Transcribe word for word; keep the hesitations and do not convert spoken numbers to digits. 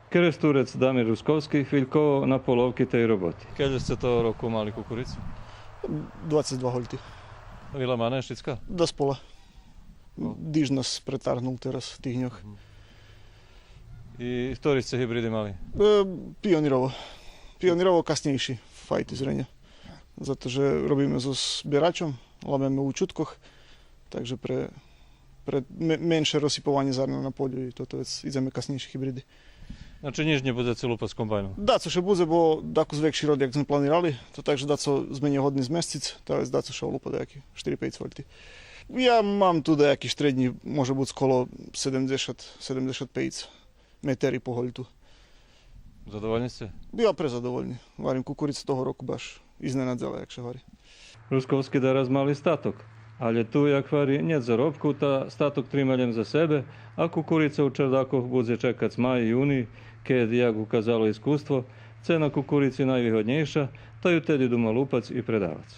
Керестурец Дамир Русковски хвильково на половки тей роботи. Кельо сце того року мали кукурицу? Двацец два гольти. Виломане шицка? Доспола. Диж нас претаргнул тераз тих дньох. И хтори сце гибриди мали? Е, Пионирово. Пионирово, каснєйши файти зреня. Зато же робиме зоз зберачом, ламеме у чуткох, так же пре, пре ме-, менше розсипованє зарна на полю и тото вец идземе каснєйши гибриди. Значи, нїч нє будзеце лупац комбайном? Дацо ше будзе, бо дакус векши род, як зме планирали, то так же дацо зме нєгодни змесциц, та вец дацо ше лупа даяки штири-пейц вольти. Я мам ту даяки штреднї, може буц коло седемдзешат, седемдзешат пейц метери по гольту. Задовольни сце? Я презадовольни. Варим, кукурица того року баш изненадзела, як ше гвари. Русковски дараз мали статок, алє ту, як гвари, нєт заробку, та статок трима лєм за себе, а кукурица у чардакох будзе чекац май, юний, кед, як указало искуство, цена кукурици найвигоднєйша, та ю теди дума лупац и предавац.